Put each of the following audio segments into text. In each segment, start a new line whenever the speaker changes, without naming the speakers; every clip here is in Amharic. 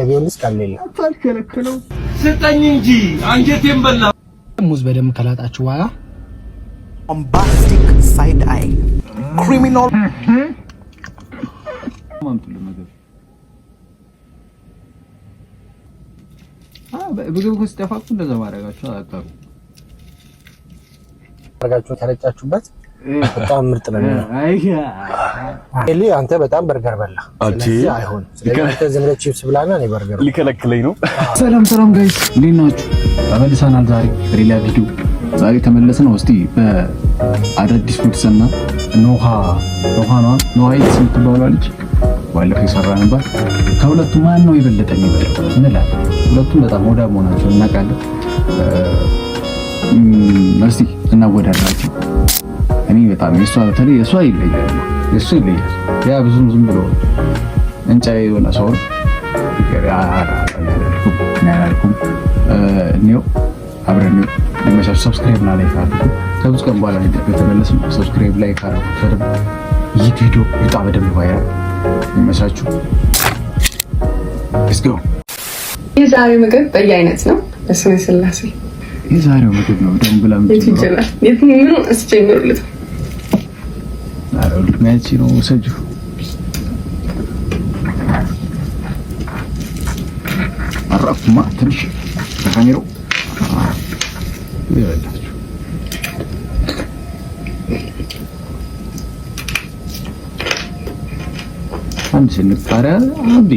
ቢሆንስ ቀልድ የለም።
አታልከለከለው።
ስጠኝ እንጂ አንጀቴን በላ።
ሙዝ በደንብ ከላጣችሁ በኋላ
Bombastic side eye. Criminal.
አምጡልን ምግብ። ምግብ እኮ ሲጠፋ እኮ እንደዛ ማድረጋቸው አያውቅም።
አድርጋችሁ ከረጫችሁበት በጣም ምርጥ ነው የሚሆነው።
አይ።
ኤሊ፣ አንተ በጣም በርገር በላ። ስለዚህ አይሆንም። ስለዚህ አንተ ዝም ብለህ ቺፕስ ብላና እኔ በርገር
ሊከለክለኝ ነው።
ሰላም ሰላም guys፣ እንዴት ናችሁ? ተመልሰናል ዛሬ በሌላ ቪዲዮ። ዛሬ ተመለስነው እስቲ በአዳዲስ foods እና ኖሃ ኖሃ ነው ኖሃ Eats የምትባለው ልጅ ባለፈው የሰራ ነበር። ከሁለቱ ማን ነው የበለጠ የሚበላው እንላለን። ሁለቱም በጣም ሆዳም መሆናቸውን እናውቃለን። እስቲ እናወዳድራቸው። እኔ በጣም የእሷ በተለይ የእሷ ይለያል፣ የእሷ ይለያል። ያ ብዙም ዝም ብሎ እንጫ የሆነ ሰው ነው። አላልኩም። እኔው አብረን ይመቻችሁ። Subscribe እና like አድርጉ። ከብዙ ቀን በኋላ ነው የተመለስነው። Subscribe፣ like አድርጉ። በደንብ ይህ ቪዲዮ ይውጣ በደንብ viral። ይመቻችሁ። Let's go።
የዛሬው ምግብ በየአይነት ነው። በስመ ስላሴ።
የዛሬው ምግብ ነው ደም ብላ።
የቱ ይጀምራል? የቱ ምኑ አስጀምሩለት?
ኧረ ያቺ ነው ውሰጂው። አረፍኩማ ትንሽ ከካሜራው ይበላችሁ። አንድ ስንቅ ቃሪያ አንዴ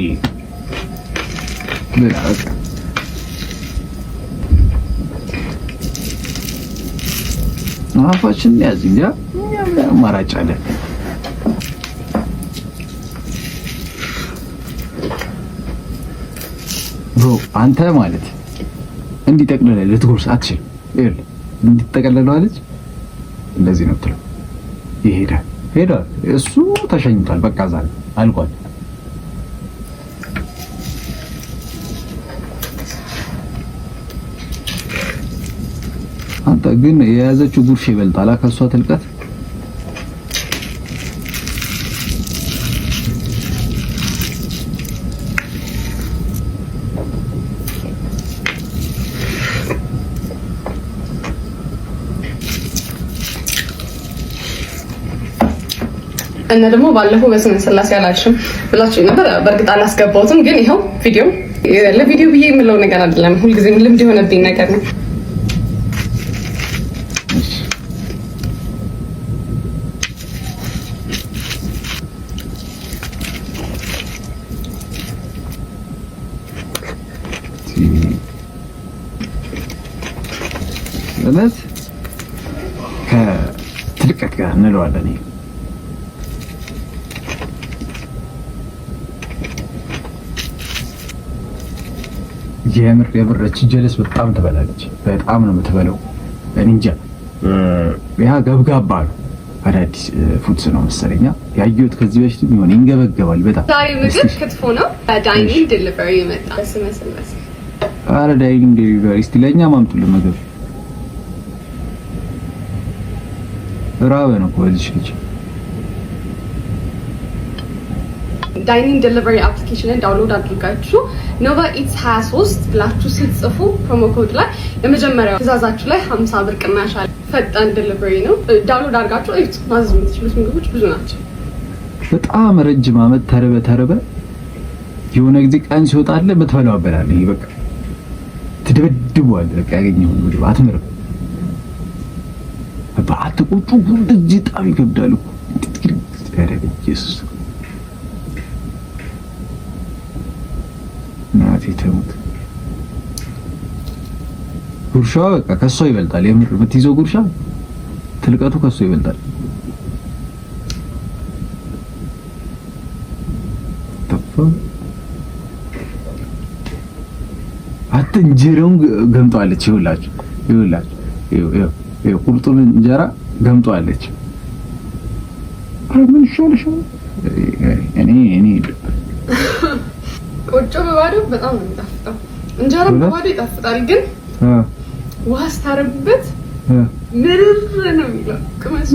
ብላ በቃ። አፋችን ያዝ እንጃ እኛ ምን አማራጭ አለ? Bro፣ አንተ ማለት እንዲህ ጠቅልለህ ልትጎርስ አትችልም። ይኸውልህ፣ እንዲጠቀለለው አለች እንደዚህ ነው የምትለው። ይሄዳል ሄዷል። እሱ ተሸኝቷል። በቃ ዛሬ አልቋል። አንተ ግን የያዘችው ጉርሻ ይበልጣል ከእሷ ትልቀት።
እና ደግሞ ባለፈው በስመ ስላሴ አላልሽም ብላችሁ ነበር። በእርግጥ አላስገባሁትም፣ ግን ይኸው ቪዲዮ ለቪዲዮ ብዬ የምለው ነገር አይደለም። ሁልጊዜም ልምድ የሆነብኝ ነገር ነው።
እሺ። እውነት ከትልቀት ጋር እንለዋለን። ይሄ የምር የምር እቺ ጀለስ በጣም ትበላለች። በጣም ነው የምትበለው። እኔ እንጃ፣ ያ ገብጋባ ነው። አዳዲስ foods ነው መሰለኛ ያየሁት ከዚህ በፊት የሆነ ይንገበገባል በጣም።
ዛሬ ምግብ ክትፎ ነው። Dine in delivery የመጣ። በስመ ስላሴ።
አረ dine in delivery እስቲ ለእኛ ማምጡልን ምግብ። ራበን እኮ በዚች ልጅ።
Dine in delivery application ን download አድርጋችሁ Nova Eats 23 ብላችሁ ስትጽፉ promo code ላይ የመጀመሪያው ትእዛዛችሁ ላይ 50 ብር ቅናሽ አለ። ፈጣን delivery ነው። Download አድርጋችሁ እዩት። ማዘዝ የምትችሉት ምግቦች ብዙ ናቸው።
በጣም ረጅም አመት ተርበ ተርበ የሆነ ጊዜ ቀን ሲወጣልህ የምትበላው አበላለህ። ይሄ በቃ ትደበድበዋለህ። በቃ ያገኘኸውን ምግብ አትምርም። በአትቆጩ እንደዚህ በጣም ይከብዳል እኮ። ኧረ በኢየሱስ እናቴ ተሙት። ጉርሻዋ በቃ ከሷ ይበልጣል። የምር የምትይዘው ጉርሻ ትልቀቱ ከሷ ይበልጣል። ተፋ አንተ እንጀራውን ገምጧለች። ይኸውላችሁ ይኸውላችሁ ይኸው ይኸው ቁርጡን እንጀራ ገምጧለች። ኧረ ምን ይሻልሻል? እኔ
ቆጮ በባዶ በጣም ነው የሚጣፍጠው። እንጀራ በባዶ ይጣፍጣል፣ ግን ውሃ ስታረጉበት ምርር ነው የሚለው። ቅመሱ።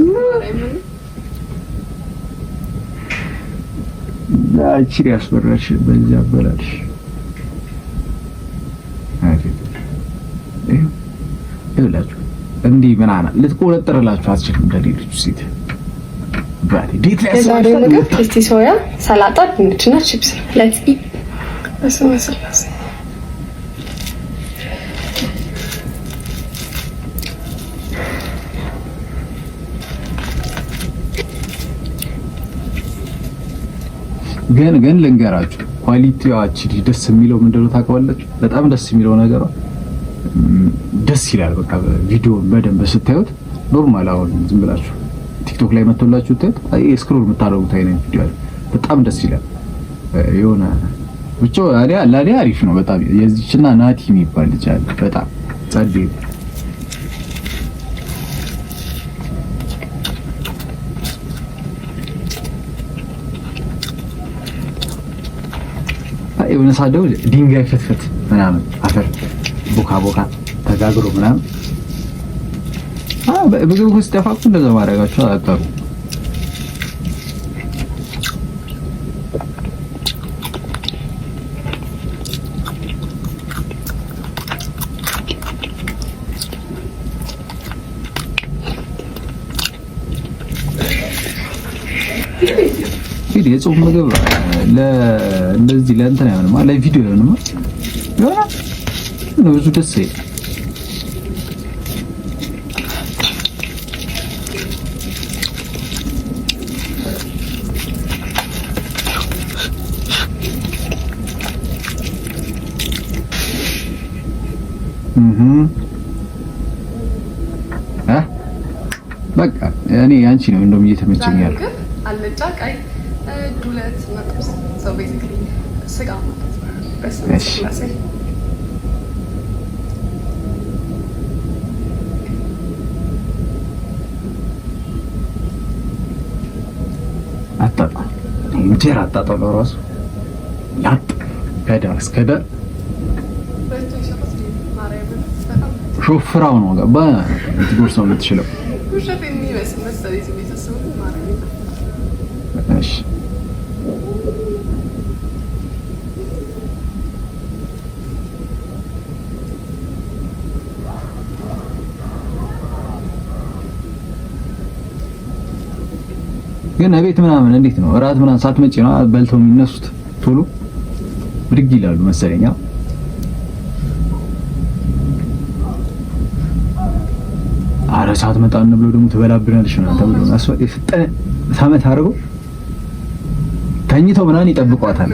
ምን
አንቺን ያስበራሽ በዚህ አበላልሽ። ይኸውላችሁ እንዲህ ምናምን ልትቆረጥርላችሁ አትችልም። እንደሌሎቹ ሴት date ላይ
የዛሬው ምግብ tasty soya፣ ሰላጣ፣ ድንችና ቺፕስ ነው። Let's eat። በስመ ስላሴ።
ግን ልንገራችሁ quality ዋ ደስ የሚለው ምንድነው ታውቃላችሁ? በጣም ደስ የሚለው ነገሯ ደስ ይላል። በቃ ቪዲዮ በደንብ ስታዩት normal፣ አሁን ዝም ብላችሁ ቲክቶክ ላይ መጥቶላችሁ ታዩት scroll የምታደርጉት አይነት ቪዲዮ አለ። በጣም ደስ ይላል። የሆነ ብቻ ለእኔ አሪፍ ነው በጣም። የዚችና ናቲ የሚባል ልጅ አለ። በጣም ጸዴ። የሆነ ሰዓት ደግሞ ድንጋይ ፍትፍት ምናምን አፈር ቦካ ቦካ ተጋግሮ ምናምን ምግብ ውስጥ ጠፋ እኮ እንደዛ ማድረጋቸው አያቀሩ። እንግዲህ የጾም ምግብ ለእንደዚህ ለእንትን አይሆንማ፣ ለቪዲዮ አይሆንማ። ይሆናል ብዙ ደስ አይልም። በቃ እኔ ያንቺ ነው እንደውም እየተመቸኝ ያለው።
ምግብ አልጫ፣ ቀይ፣ ዱለት እና ጥብስ። So basically ስጋ ማለት ነው። በስመ ስላሴ።
አጣጣ እንጀራ አጣጣው ራሱ ላጥ ከዳር እስከ ዳር
በልቶ የሰሩት ማርያምን በጣም
ሾፍራው ነው ገባ ልትጎርሰው የምትችለው።
ውሸት የሚመስል መሰለኝ ዝም ብዬ ሳስበው፣ ግን ማርያምን።
እሺ፣ ግን እቤት ምናምን እንዴት ነው? እራት ምናምን ሳትመጪ ነው በልተው የሚነሱት? ቶሎ ብድግ ይላሉ መሰለኝ። አረ ሳትመጣ እንብሎ ደግሞ ትበላብናለች ምናምን ተብሎ አስዋ የፍጠነ ሳመት አድርገው ተኝተው ምናምን ይጠብቋታል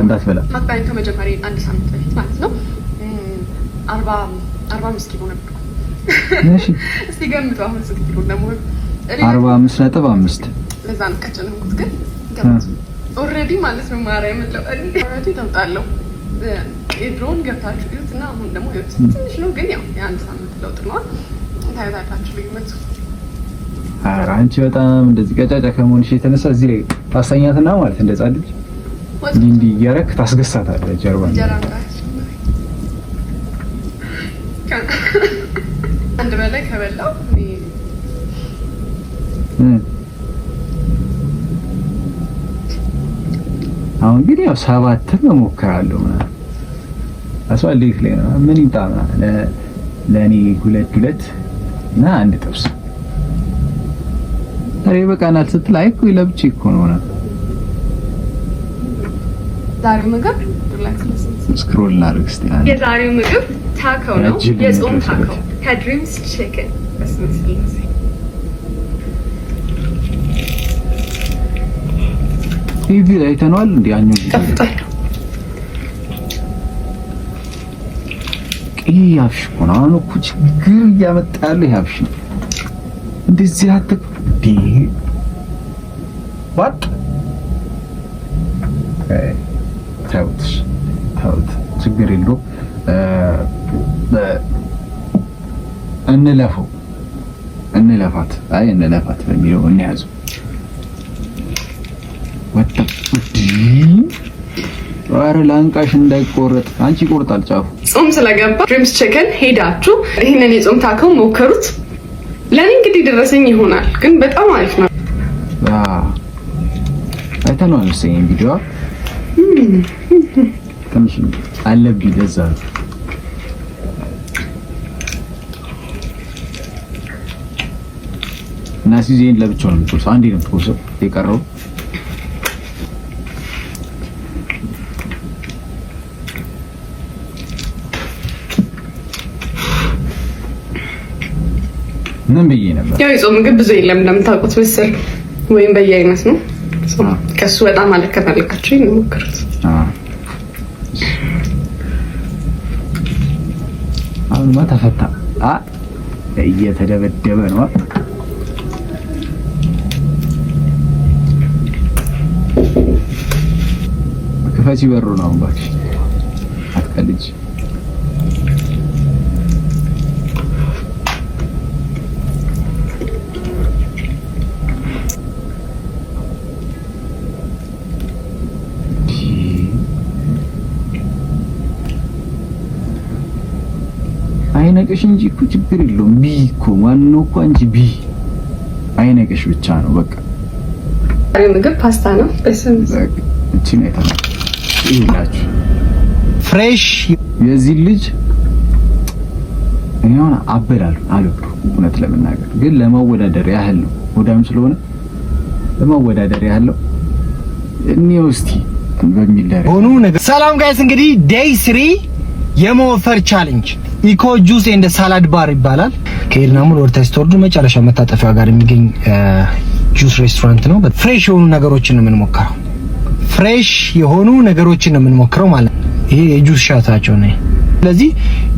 እንዳትበላ።
mukbang ከመጀመሪያ አንድ ሳምንት በፊት ማለት ነው 45 ኪሎ ነበርኩ።
እሺ።
እስቲ ገምቱ አሁን ስንት ኪሎ እንደምሆን?
45.5።
ለዛ ነው ቀጭን ሆንኩት። ግን ገምቱ already ማለት ነው። ማርያም ለው already ለውጥ። የድሮውን ገብታችሁ እዩት እና አሁን ደግሞ እዩት። ትንሽ ነው ግን ያው የአንድ ሳምንት ለውጥ ነው። ታዩታላችሁ ልዩነቱ።
ኧረ አንቺ በጣም እንደዚህ ቀጫጫ ከመሆንሽ የተነሳ እዚህ ላይ ታስተኛትና ማለት እንደ ሕፃን ልጅ እንዲህ እንዲህ እያደረክ ታስገሳታለህ ጀርባ።
እንጀራ አንድ በላይ ከበላው እኔ
አሁን እንግዲህ ያው ሰባትም እሞክራለሁ ምናምን አስዋ ሌት ላይ ነው ምን ይምጣ ምናምን ለእኔ ሁለት ሁለት እና አንድ ጥብስ። ኧረ ይበቃናል ስትል አይ እኮ ለብቼ እኮ ነው ምናምን።
ዛሬው ምግብ
scroll እናድርግ እስኪ አንድ።
የዛሬው ምግብ taco ነው።
ረጅም
የጾም
ድረስ
taco ከ Dreams Chicken። በስመ ስላሴ።
ይህ ቪዲዮ አይተነዋል እንዴ? ያኛው ቪዲዮ
ይጣፍጣል።
ይህ አብሽ እኮ ነው። አሁን እኮ ችግር እያመጣ ያለው ይህ አብሽ ነው። እንደዚህ እንዴ what ተውት ተውት፣ ችግር የለውም። እንለፈው እንለፋት፣ አይ እንለፋት በሚለው እንያዘው። ወጣ ኧረ ላንቃሽ እንዳይቆረጥ፣ አንቺ ይቆርጣል ጫፉ።
ጾም ስለገባ Dreams Chicken ሄዳችሁ ይህንን የጾም taco ሞክሩት። ለእኔ እንግዲህ ደረሰኝ ይሆናል፣ ግን በጣም አሪፍ ነው።
አይተነዋል መሰለኝ ቪዲዮ ትንሽ አለብኝ ለዛ ነው። እና ሲዜን ለብቻው ነው የምትቆርሰው። አንዴ ነው የምትቆርሰው። የቀረው ምን ብዬ ነበር?
ያው የጾም ምግብ ብዙ የለም እንደምታውቁት፣ ምስር ወይም በየአይነት ነው። ከሱ በጣም አለከታለካችሁ ይሞክሩት።
አሁንማ ተፈታ። እየተደበደበ ነው። ክፈቺ በሩ ነው እባክሽ፣ አትቀልጅ። አይነቅሽ እንጂ እኮ ችግር የለውም። ቢ እኮ ዋናው እኮ አንቺ ቢ አይነቅሽ ብቻ ነው በቃ።
ምግብ ፓስታ ነው።
እቺን አይተናል። ይላችሁ
fresh
የዚህ ልጅ እኔ አሁን አበላል አልወዱ እውነት ለመናገር ግን ለመወዳደር ያህል ነው። ሆዳም ስለሆነ ለመወዳደር ያህል ነው። እኔው እስቲ በሚል ደረጃ
ሆኑ ነገር። ሰላም guys፣ እንግዲህ day 3 የመወፈር challenge Eco Juice and Salad Bar ይባላል። ከኤድና ሞል ወደ ታች ስትወርዱ መጨረሻ መታጠፊያ ጋር የሚገኝ ጁስ ሬስቶራንት ነው። fresh የሆኑ ነገሮችን ነው የምንሞክረው። fresh የሆኑ ነገሮችን ነው የምንሞክረው ማለት ነው። ይሄ የ juice shot ኣቸው ነው። ስለዚህ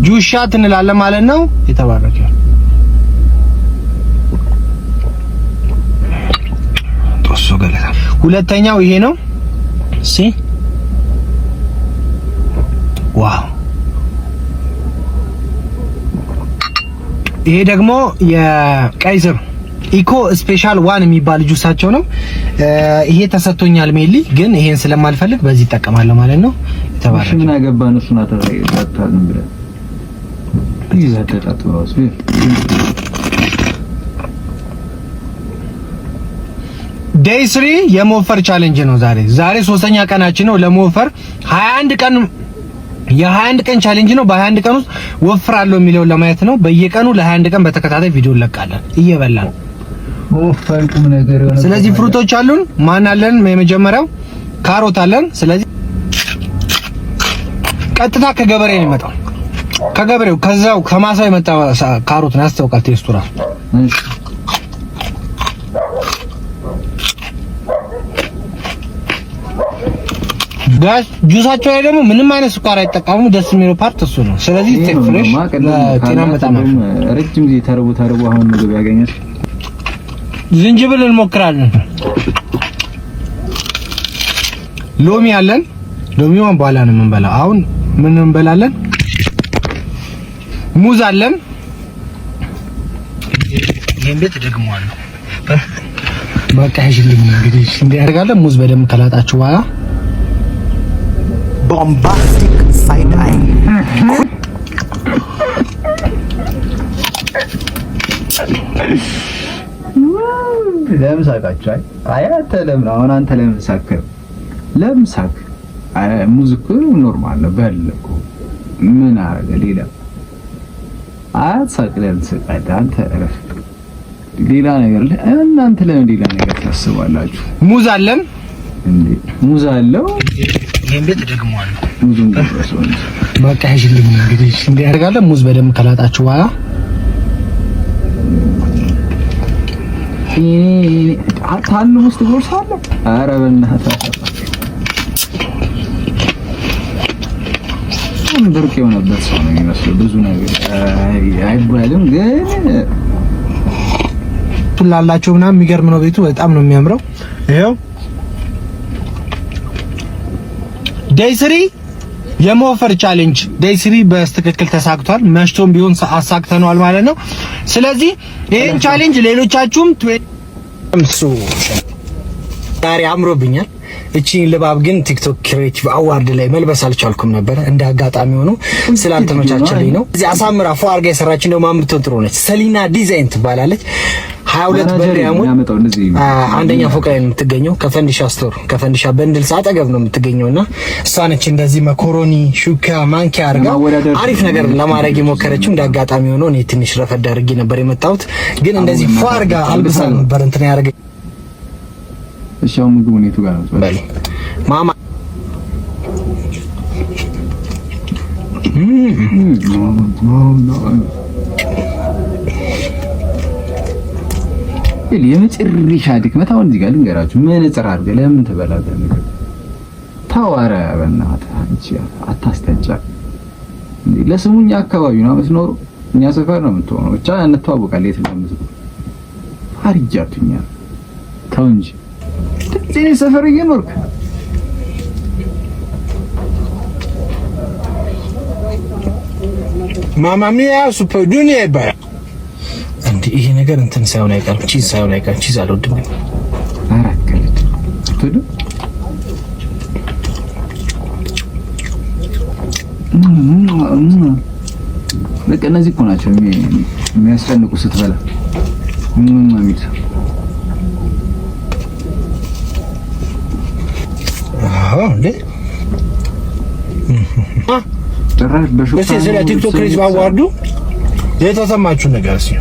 juice shot እንላለን ማለት ነው። የተባረከ ጦሶ ገለታ። ሁለተኛው ይሄ ነው። ሲ wow ይሄ ደግሞ የቀይ ስር Eco Special One የሚባል ጁሳቸው ነው። ይሄ ተሰጥቶኛል ሜሊ፣ ግን ይሄን ስለማልፈልግ በዚህ እጠቀማለሁ ማለት ነው።
የተባረከ ምን አገባን? እሱን አታጣጣም ብለህ
day 3 የመወፈር challenge ነው ዛሬ። ዛሬ ሶስተኛ ቀናችን ነው ለመወፈር 21 ቀን የ21 ቀን challenge ነው። በ21 ቀን ውስጥ ወፍራለሁ የሚለውን ለማየት ነው። በየቀኑ ለ21 ቀን በተከታታይ ቪዲዮ እንለቃለን እየበላን።
ወፈርኩም ነገር የሆነ
ስለዚህ fruit ኦች አሉን። ማን አለን? የመጀመሪያው ካሮት አለን። ስለዚህ ቀጥታ ከገበሬ ነው የሚመጣው። ከገበሬው ከዛው ከማሳው የመጣ ካሮት ነው፣ ያስታውቃል taste ኡ ራሱ። ጋዝ ጁሳቸው ላይ ደግሞ ምንም አይነት ስኳር አይጠቀሙም። ደስ የሚለው part እሱ ነው። ስለዚህ fresh ለጤናም በጣም
ረጅም ጊዜ ተርቦ ተርቦ አሁን ምግብ ያገኛል።
ዝንጅብል እንሞክራለን። ሎሚ አለን። ሎሚዋን በኋላ ነው የምንበላው። አሁን ምን እንበላለን? ሙዝ አለን። ይሄን ቤት ደግመዋለሁ። በቃ ይሽልኝ እንግዲህ እንዲያደርጋለን። ሙዝ በደንብ ከላጣችሁ በኋላ
bombastic side eye.
ለምን ሳቃችሁ? አይ አንተ ለምን አሁን አንተ ለምን ሳክ? ለምን ሳክ? ሙዝ እኮ normal ነው። በል እኮ ምን አደረገ ሌላ? አትሳቅ። ለምን ትስቃለህ አንተ? እረፍ። ሌላ ነገር እናንተ ለምን ሌላ ነገር ታስባላችሁ?
ሙዝ አለን
እንዴ? ሙዝ አለው።
ይሄን ቤት ደግመዋለሁ።
ሙዙን ጉረሰው እንጂ
በቃ ይሽልኝ እንግዲህ እንዲያደርጋለን። ሙዝ በደንብ ከላጣችሁ በኋላ
ታን ውስጥ ጎርሳለህ። ኧረ በእናትህ ብርቅ የሆነበት ሰው ነው የሚመስለው። ብዙ ነገር አይባልም ግን
ላላቸው ምናምን የሚገርም ነው ቤቱ። በጣም ነው የሚያምረው። ይሄው day 3 የመወፈር challenge day 3 በትክክል ተሳክቷል። መሽቶም ቢሆን አሳክተነዋል ማለት ነው። ስለዚህ ይሄን challenge ሌሎቻችሁም ዛሬ አምሮብኛል። እቺን ልባብ ግን TikTok Creative Award ላይ መልበስ አልቻልኩም ነበር፣ እንደ አጋጣሚ ሆኖ ስላልተመቻቸልኝ ነው። እዚህ አሳምራ ፎ አድርጋ የሰራችን ደግሞ አምርቶን ጥሩ ነች። ሰሊና ዲዛይን ትባላለች። 22 በሪያሙን አንደኛ ፎቅ ላይ ነው የምትገኘው። ከፈንዲሻ store ከፈንዲሻ Bundles አጠገብ ነው የምትገኘውና እሷ ነች እንደዚህ መኮሮኒ፣ ሹካ፣ ማንኪያ አድርጋ አሪፍ ነገር ለማድረግ የሞከረችው። እንደ አጋጣሚ ሆኖ እኔ ትንሽ ረፈድ አድርጌ ነበር የመጣሁት፣ ግን እንደዚህ ፏ አድርጋ አልብሳ ነበር እንትን ያደረገ።
እሺ አሁን ምግቡ የቱ ጋር ነው?
በል ማማ
የመጨረሻ ድክመት አሁን እዚህ ጋር ልንገራችሁ። መነጽር አድርገህ ለምን ትበላለህ ምግብ? ተው፣ ኧረ በእናትህ አንቺ አታስጠጫ። እንዴ ለስሙ እኛ አካባቢ ነው የምትኖረው፣ እኛ ሰፈር ነው የምትሆነው። ብቻ እንተዋወቃለን የት እንደምትኖር። አርጃቱኛ ተው እንጂ እዚህ ሰፈር እየኖርክ
ማማሚያ Super Junior ይባላል። እንዴ ይሄ ነገር እንትን ሳይሆን አይቀርም፣ cheese ሳይሆን አይቀርም። Cheese አልወድም ግን
አራት ከልት ትዱ በቃ እነዚህ እኮ ናቸው የሚያስጨንቁ ስትበላ የሚል
አዎ እንዴ
ጭራሽ በሹካ
እስኪ ስለ TikTok Creative Award ኡ የተሰማችሁ ነገር እስኪ።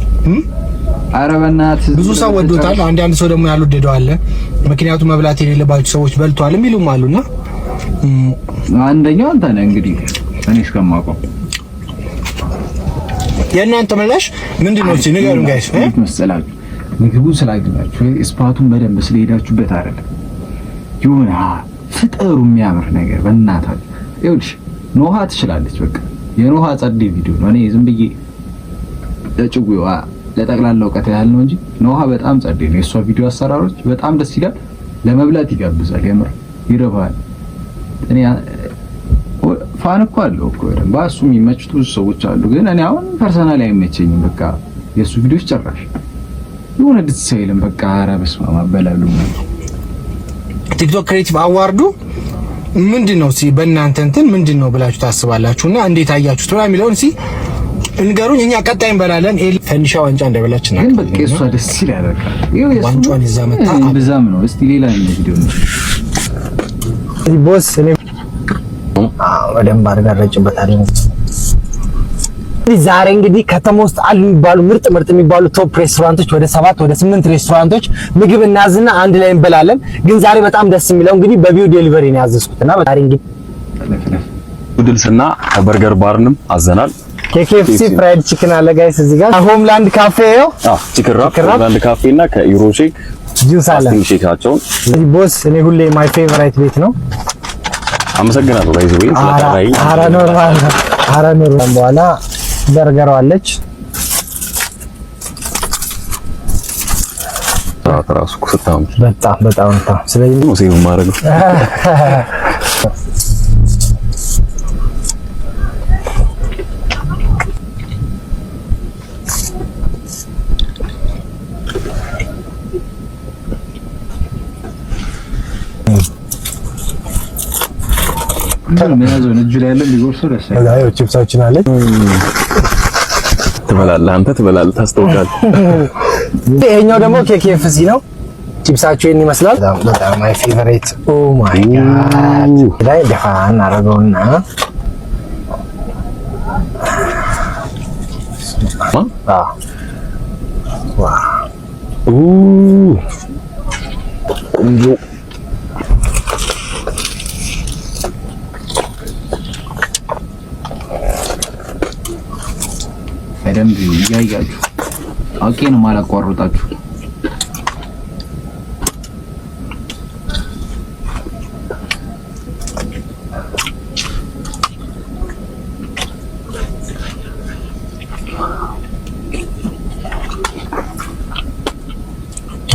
ኧረ በእናትህ
ብዙ ሰው ወዶታል። አንዳንድ ሰው ደግሞ ያልወደደው አለ። ምክንያቱም መብላት የሌለባቸው ሰዎች በልተዋል የሚሉም አሉና
አንደኛው አንተ ነህ እንግዲህ እኔ እስከማውቀው
የእናንተ ምላሽ ምንድን ነው? እስኪ ንገሩን guys።
መሰላችሁ ምግቡ ስላገኛችሁ spot ኡን በደንብ ስለሄዳችሁበት አይደለም። የሆነ ፍጠሩ የሚያምር ነገር በእናታችሁ። ይኸውልሽ ኖሃ ትችላለች። በቃ የኖሃ ጸዴ ቪዲዮ ነው። እኔ ዝም ብዬ ለጭጉዋ ለጠቅላላ እውቀት ያህል ነው እንጂ ኖሃ በጣም ጸዴ ነው። የእሷ ቪዲዮ አሰራሮች በጣም ደስ ይላል። ለመብላት ይጋብዛል። የምር ይረባል። እኔ fan እኮ አለው እኮ በደንብ እሱ የሚመቹት ብዙ ሰዎች አሉ። ግን እኔ አሁን personally አይመቸኝም። በቃ የእሱ ቪዲዮች ጭራሽ የሆነ ደስ አይልም። በቃ ኧረ በስመ አብ አበላሉ።
TikTok Creative Award ኡ ምንድን ነው እስኪ በእናንተ እንትን ምንድን ነው ብላችሁ ታስባላችሁ? እና እንዴት አያችሁት ምናምን የሚለውን እስኪ እንገሩኝ። እኛ ቀጣይ እንበላለን። ፈንዲሻ ዋንጫ እንደበላች እና
ግን በቃ የእሷ ደስ ይላል። በቃ ይኸው የእሱ
ዋንጫዋን ይዛ መጣ።
ብዛም ነው። እስቲ ሌላ ቪዲዮ ነው
Boss እኔ በደንብ አድርጋ ረጭበታለሁ። ዛሬ እንግዲህ ከተማ ውስጥ አሉ የሚባሉ ምርጥ ምርጥ የሚባሉ top ሬስቶራንቶች ወደ 7 ወደ 8 ሬስቶራንቶች ምግብ እናዝና አንድ ላይ እንበላለን። ግን ዛሬ በጣም ደስ የሚለው እንግዲህ በ beU delivery ነው ያዘዝኩትና ዛሬ እንግዲህ
Noodles እና ከበርገር ባርንም አዘናል።
ከ KFC fried chicken አለ guys እዚህ ጋር Homeland Cafe ይኸው
Chicken wrap Homeland Cafe እና ከኢሮ Shake
ጁስ አለ።
Fasting shake ኣቸውን
Boss እኔ ሁሌ my favorite ቤት ነው።
አመሰግናለሁ። By the way ስለጠራኸኝ።
ኧረ normal ነው። ኧረ normal በኋላ በርገሯ አለች።
ራሱ እኮ ስታምር
በጣም በጣም በጣም። ስለዚህ
ነው save ማድረግ ነው።
መያዘውን እጁ ላይ ያለው ሊጎርሰው ደስ አይልም።
ቺፕሳችን አለች።
ትበላለህ አንተ ትበላለህ፣ ታስታውቃለህ።
ይሄኛው ደግሞ ከ KFC ነው። ቺፕሳቸው ይሄን ይመስላል። በጣም በጣም my favorite። Oh my God ላይ ደፋ እናደርገውና
ቆንጆ
በደንብ እያያችሁ አውቄ ነው የማላቋርጣችሁ።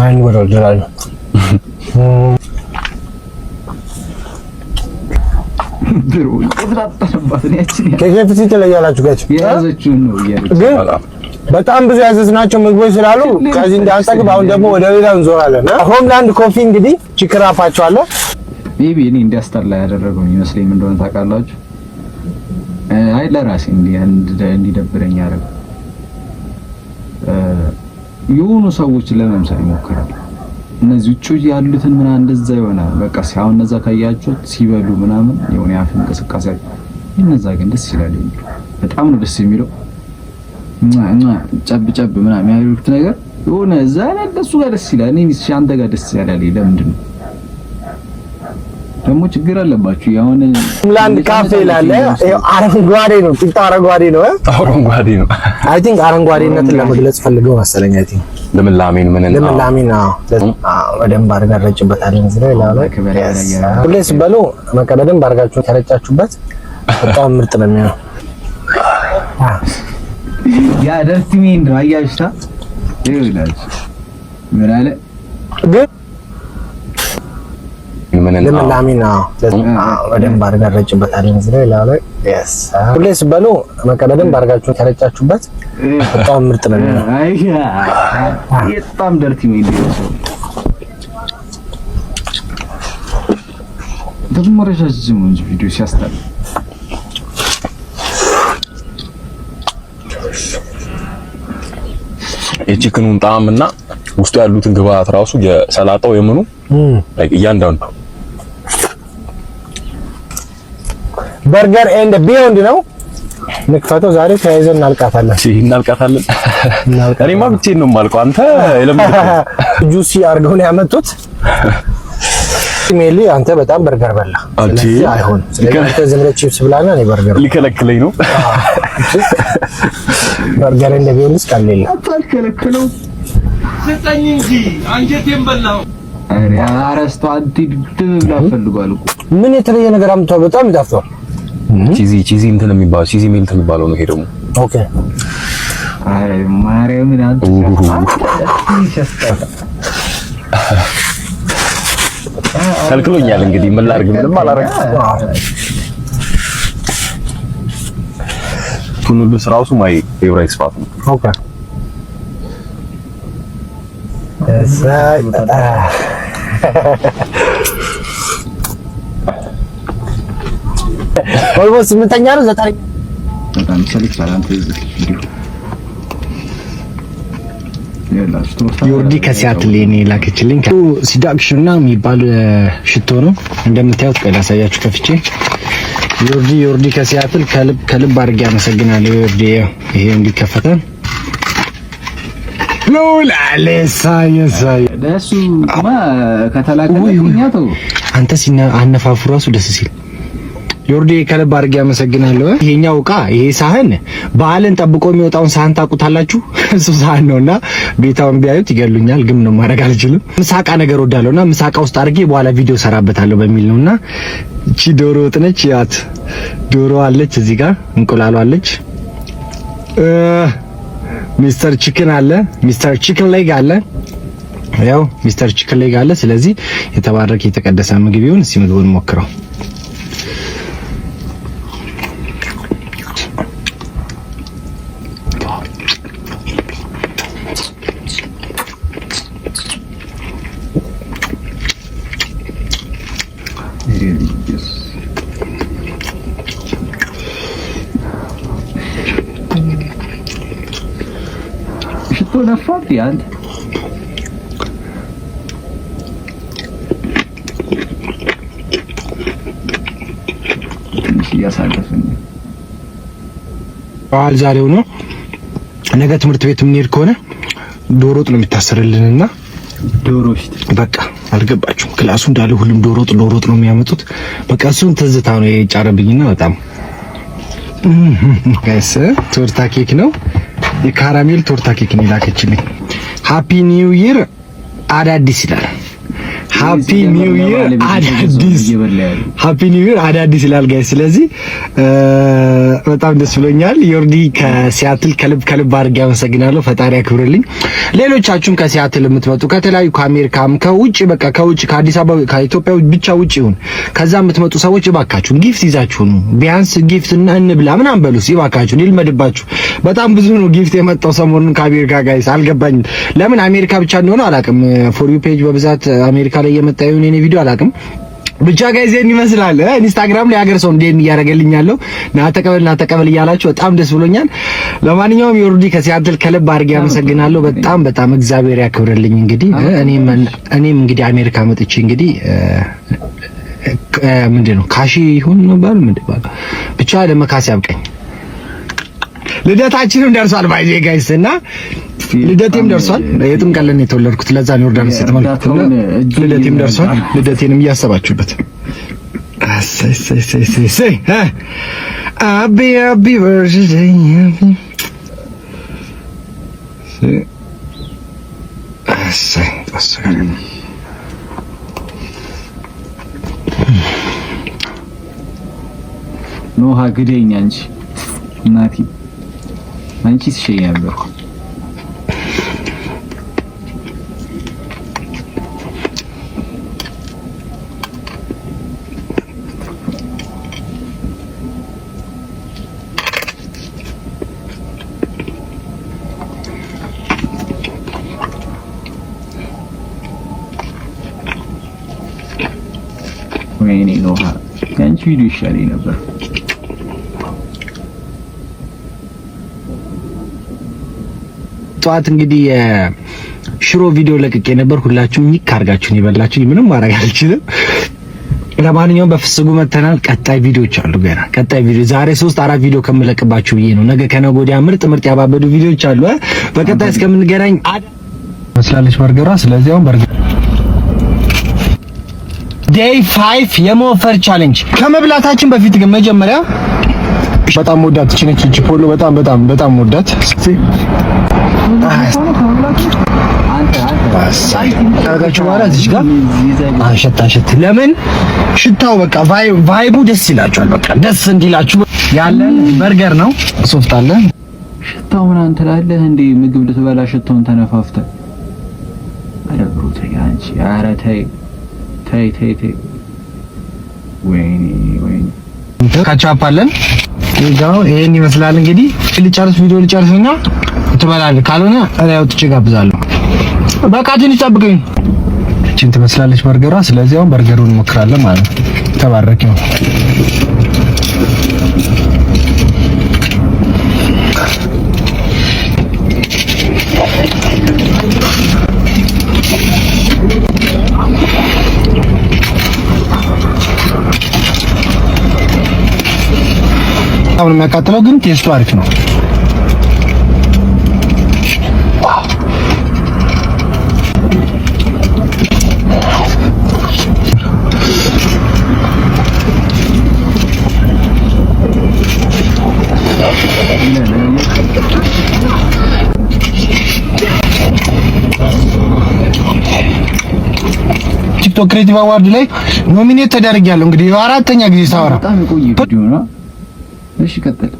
አይን ወደ ድራዩ
Bro የተጣጣባት ነው ያችን
ከ KFC ትለያላችሁ guys
የያዘችውን ነው እያለች
ግን በጣም ብዙ ያዘዝናቸው ምግቦች ስላሉ ከዚህ እንዳንጠግብ አሁን ደግሞ ወደ ሌላ እንዞራለን። Homeland Coffee እንግዲህ chicken wrap ኣቸው አለ።
Maybe እኔ እንዲያስጠላ ያደረገው ይመስለኝ ምን እንደሆነ ታውቃላችሁ? አይ ለራሴ እንዲደብረኝ ያደረገው የሆኑ ሰዎች ለመምሰል ይሞክራል። እነዚህ ውጭ ያሉትን ምናምን እንደዛ የሆነ በቃ አሁን እነዛ ካያችሁት ሲበሉ ምናምን የሆነ የአፍ እንቅስቃሴ፣ እነዛ ግን ደስ ይላል። በጣም ነው ደስ የሚለው። ጨብ ጨብ ምናምን የሚያደርጉት ነገር የሆነ እዛ ላይ እነሱ ጋር ደስ ይላል። እኔ አንተ ጋር ደስ ያላል ለምንድን ነው? ደግሞ ችግር አለባችሁ። አሁን
ላንድ ካፌ ላለ አረንጓዴ ነው፣ ቂጣ አረንጓዴ ነው።
አረንጓዴ ነው።
I think አረንጓዴነትን ለመግለጽ ፈልገው መሰለኝ። I think
ልምላሜን ምን
ልምላሜን በደንብ አድርገን ረጭበታለን። እዚህ ላይ ላይ ሁሌ ስትበሉ በቃ በደንብ አድርጋችሁ ከረጫችሁበት በጣም ምርጥ ነው የሚሆነው።
ያ dirty mind ነው። አያችሁታ ይኸውላችሁ ምን አለ
ግን
ምን
ልምላሜን በደንብ አድርገን ረጭበታለን። እዚህ ላይ ላይ ሁሌ ስትበሉ በቃ በደንብ አድርጋችሁ ከረጫችሁበት በጣም ምርጥ ነው የሚሆነው።
አይ በጣም dirty mind ነው ሰው ደግሞ ረዣዥም እንጂ ቪዲዮ ሲያስጠላ።
የ chicken ኑን ጣዕም እና ውስጡ ያሉትን ግብአት ራሱ የሰላጣው የምኑ like እያንዳንዱ
Burger and Beyond ነው። ንክፈተው። ዛሬ ተያይዘን እናልቃታለን።
እሺ እናልቃታለን። እኔማ ብቻዬን ነው የማልቀው። አንተ የለመድከው
Juicy አድርገው ነው ያመጡት። ሜሊ አንተ በጣም በርገር በላ። ስለዚህ አይሆንም። ስለዚህ አንተ ዝም ብለህ ቺፕስ ብላና እኔ በርገር
ሊከለክለኝ ነው።
Burger and Beyond ቃል የለም።
አታልከለክለው።
ስጠኝ እንጂ አንጀቴን በላው።
ኧረ አረስቶ አንተ ድብ ብላ ፈልጓል እኮ።
ምን የተለየ ነገር አምጥቷል? በጣም ይጣፍጣል።
Cheesy cheesy እንትን የሚባለው cheesy melt የሚባለው ነው ይሄ ደግሞ።
Okay።
ኧረ ማርያምን አንተ ሲያስጠላ።
ከልክሎኛል። እንግዲህ ምን ላድርግ? ምንም አላደርግም። Noodles ራሱ my favorite spot ነው።
Okay፣ እዛ almost ስምንተኛ ነው ዘጠነኛ።
በጣም ይሰለቻል። አንተ እዚህ ቪዲዮ ይኸውላችሁ ቶስታ
ዮርዲ ከሲያትል የኔ ላከችልኝ Seduction እና የሚባል ሽቶ ነው እንደምታዩት። ቆይ ላሳያችሁ ከፍቼ። ዮርዲ ዮርዲ ከሲያትል ከልብ ከልብ አድርጌ አመሰግናለሁ። ዮርዲ ይሄ እንዲከፈተ ሎላሌሳ የሳይ
ለእሱ ማ ከተላከለኛ ተው።
አንተ ሲና አነፋፉ ራሱ ደስ ሲል። ዮርዲ ከልብ አድርጌ አመሰግናለሁ። ይሄኛው እቃ ይሄ ሳህን በዓልን ጠብቆ የሚወጣውን ሳህን ታውቁታላችሁ። እሱ ሳህን ነውና ቤታውን ቢያዩት ይገሉኛል፣ ግን ምንም ማድረግ አልችልም። ምሳቃ ነገር ወዳለሁና ምሳቃ ውስጥ አድርጌ በኋላ ቪዲዮ ሰራበታለሁ በሚል ነውና እቺ ዶሮ ወጥ ነች። ያት ዶሮ አለች እዚህ ጋር እንቁላሉ አለች። Mister Chicken አለ፣ Mister Chicken leg አለ። ያው Mister Chicken leg አለ። ስለዚህ የተባረከ የተቀደሰ ምግብ ይሁን። እስኪ ምግቡን ሞክረው።
ሽቶ ነፋት አንተ። ትንሽ እያሳለፍን
በዓል ዛሬው ነው። ነገ ትምህርት ቤት የምንሄድ ከሆነ ዶሮ ወጥ ነው የሚታሰርልንና
ዶሮ ሽት
በቃ አልገባችሁም። Class ኡ እንዳለ ሁሉም ዶሮ ወጥ ዶሮ ወጥ ነው የሚያመጡት። በቃ እሱን ትዝታ ነው የጫረብኝና በጣም guys ቶርታ ኬክ ነው፣ የ caramel ቶርታ ኬክ ነው የላከችልኝ። Happy New Year አዳዲስ ይላል። Happy New Year አዳዲስ፣ Happy New Year አዳዲስ ይላል guys። ስለዚህ በጣም ደስ ብሎኛል። ዮርዲ ከሲያትል ከልብ ከልብ አድርጌ አመሰግናለሁ። ፈጣሪ ያክብርልኝ። ሌሎቻችሁም ከሲያትል የምትመጡ ከተለያዩ ከአሜሪካም ከውጭ በቃ ከውጭ ከአዲስ አበባ ከኢትዮጵያ ብቻ ውጭ ይሁን ከዛ የምትመጡ ሰዎች እባካችሁን gift ይዛችሁ ነው። ቢያንስ gift እና እንብላ ምናምን በሉ እባካችሁን፣ ይልመድባችሁ። በጣም ብዙ ነው gift የመጣው ሰሞኑን ከአሜሪካ guys። አልገባኝም ለምን አሜሪካ ብቻ እንደሆነ አላውቅም። For you page በብዛት አሜሪካ ላይ የመጣ ይሁን የኔ ቪዲዮ አላውቅም። ብቻ guys ይሄን ይመስላል። ኢንስታግራም ላይ ሀገር ሰው እንዴት እያደረገልኝ ያለው ና ተቀበል ና ተቀበል እያላችሁ በጣም ደስ ብሎኛል። ለማንኛውም ዮርዲ ከሲያትል ከልብ አድርጌ አመሰግናለሁ። በጣም በጣም እግዚአብሔር ያክብርልኝ። እንግዲህ እኔም እንግዲህ አሜሪካ መጥቼ እንግዲህ ምንድን ነው ካሺ ይሁን ነበር ምንድን ነው ብቻ ለመካስ ያብቀኝ። ልደታችንም ደርሷል by the way guys እና ልደቴም ደርሷል። የጥምቀት ዕለት ነው የተወለድኩት። ለዛ ነው ዮርዳኖስ የተመለከቱት። ልደቴም ደርሷል። ልደቴንም እያሰባችሁበት እሰይ እሰይ እሰይ እሰይ happy happy birthday እሰይ እሰይ።
ኖሃ ግደኝ አንቺ እናቴ አንቺ ትሸኝ ነበር። ወይኔ ኖሃ የአንቺ ቪዲዮ ይሻለኝ ነበር።
ጠዋት እንግዲህ የሽሮ ቪዲዮ ለቅቄ ነበር። ሁላችሁም ኒክ አድርጋችሁን የበላችሁ ምንም ማድረግ አልችልም። ለማንኛውም በፍስጉ መተናል። ቀጣይ ቪዲዮዎች አሉ ገና ቀጣይ ቪዲዮ ዛሬ 3 4 ቪዲዮ ከምለቅባችሁ ብዬ ነው። ነገ ከነገ ወዲያ ምርጥ ምርጥ ያባበዱ ቪዲዮዎች አሉ። በቀጣይ እስከምንገናኝ መስላለች በርገሯ። ስለዚህ አሁን በርገር day 5 የመወፈር challenge ከመብላታችን በፊት ግን መጀመሪያ በጣም ወዳት እቺ ነች። እቺ ፖሎ በጣም በጣም በጣም ወዳት። እስቲ ካረጋችሁ በኋላ እዚህ ጋር አንሸት አንሸት። ለምን ሽታው በቃ vibe ኡ ደስ ይላችኋል። በቃ ደስ እንዲላችሁ ያለን በርገር ነው። ሶፍት አለ።
ሽታው ምናምን ትላለህ እንዴ? ምግብ ልትበላ ሽታውን ተነፋፍተህ። ኧረ bro ተይ አንቺ፣ ኧረ ተይ ተይ ተይ ተይ። ወይኔ ወይኔ።
ካቻፕ አለን። ይሄው ይሄን ይመስላል እንግዲህ። ልጨርስ ቪዲዮ ልጨርስና ትበላለህ። ካልሆነ እኔ አውጥቼ ጋብዛለሁ። በቃ ትንሽ ጠብቀኝ። እቺን ትመስላለች በርገሯ። ስለዚህ አሁን በርገሩን እንሞክራለን ማለት ነው። ተባረክ ነው። አሁን የሚያቃጥለው ግን taste ኡ አሪፍ ነው። ቲክቶክ Creative Award ላይ nominate ተደርጊያለሁ። እንግዲህ አራተኛ ጊዜ ሳወራ
በጣም የቆየ ቪዲዮ ነው። እሺ ቀጥል።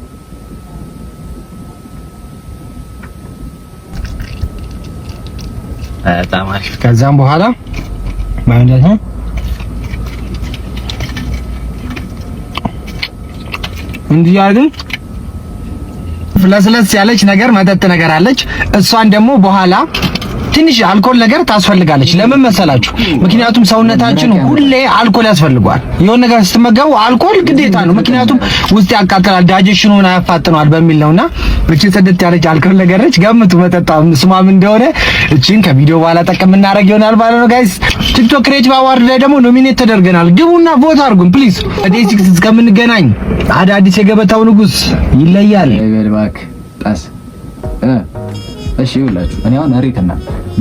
በጣም አሪፍ። ከዛም በኋላ ማለት ነው እንዲህ አድርገን ለስለስ ያለች ነገር መጠጥ ነገር አለች። እሷን ደግሞ በኋላ ትንሽ አልኮል ነገር ታስፈልጋለች። ለምን መሰላችሁ? ምክንያቱም ሰውነታችን ሁሌ አልኮል ያስፈልገዋል። የሆነ ነገር ስትመገቡ አልኮል ግዴታ ነው። ምክንያቱም ውስጥ ያቃጥላል፣ ዳይጀሽኑን ያፋጥነዋል በሚል ነውና እቺ ጽድት ያለች አልኮል ነገር ነች። ገምቱ መጠጣ ስሟም እንደሆነ። እቺን ከቪዲዮ በኋላ ጠቅም እናደርግ ይሆናል ማለት ነው guys። ቲክቶክ Creative Award ላይ ደግሞ nominate ተደርገናል። ግቡና vote አድርጉን please። Day 6 እስከምንገናኝ አዳዲስ የገበታው ንጉስ ይለያል።
እባክህ ጣስ። እሺ ይኸውላችሁ እኔ አሁን እሬትና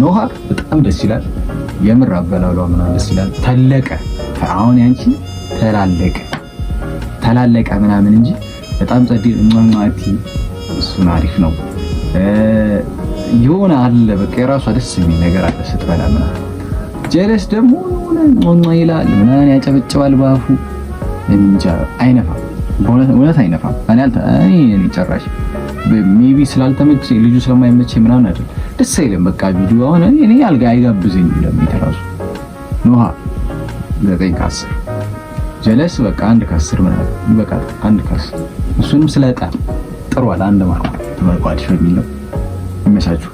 ኖሃ በጣም ደስ ይላል። የምር አበላሏ ምናምን ደስ ይላል። ተለቀ አሁን ያንቺ ተላለቀ ተላለቀ ምናምን እንጂ በጣም ጸዴ ማማቲ እሱን አሪፍ ነው። የሆነ አለ በቃ የራሷ ደስ የሚል ነገር አለ ስትበላ ምናምን። ጀለስ ደግሞ የሆነ ሟሟ ይላል ምናምን ያጨበጭባል ባፉ እንጃ አይነፋም። በእውነት አይነፋም። እኔ እኔ ጨራሽ maybe ስላልተመቼ ልጁ ስለማይመቼ ምናምን አይደል፣ ደስ አይልም። በቃ ቪዲዮ አሁን እኔ አልጋ አይጋብዘኝም ለምን ራሱ ኖሃ 9 ከ10፣ ጀለስ በቃ 1 ከ10 ምናምን ይበቃል። 1 ከ10 እሱንም ስለጣ ጥሯል። አንድ ማርኳ ትመርቋልሽ በሚል ነው። ይመቻችሁ።